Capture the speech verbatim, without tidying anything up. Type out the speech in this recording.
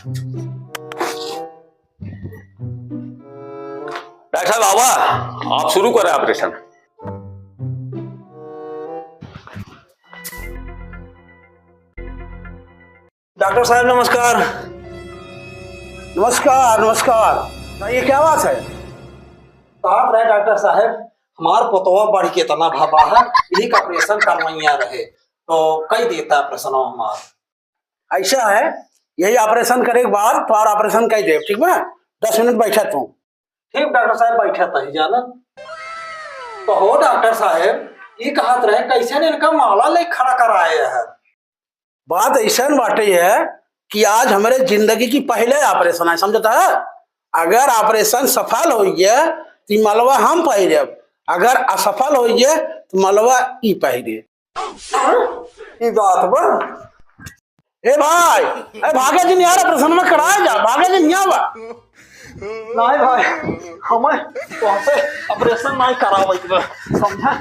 डॉक्टर साहब, आवा, आप शुरू करें ऑपरेशन। डॉक्टर साहब, नमस्कार। नमस्कार, नमस्कार। बताइए, क्या बात है? बात रहे डॉक्टर साहब, हमार पतोवा बढ़ के इतना भवा है, यही का ऑपरेशन करवैया रहे, तो कई देता ऑपरेशन हमार। ऐसा है, यही ऑपरेशन करे के बाद तोहार ऑपरेशन कर देब, ठीक बा? दस मिनट बैठा तू। ठीक डॉक्टर साहब, बैठा तही जाना। तो हो डॉक्टर साहब, ये कहत रहे, कैसे ने इनका माला ले खड़ा कराए है? बात ऐसन बाटे है कि आज हमरे जिंदगी की पहले ऑपरेशन है, समझता है? अगर ऑपरेशन सफल हो गया तो ई मलवा हम पहिरब, अगर असफल हो गया तो मलवा ई पहिरे। हाँ? ई बात बा। ए भाई, ए भागे जिन यार, ऑपरेशन में कराया जा, भागे जिन यहाँ बा। नहीं भाई, हमें वहाँ पे ऑपरेशन नहीं करावे के बा, समझा?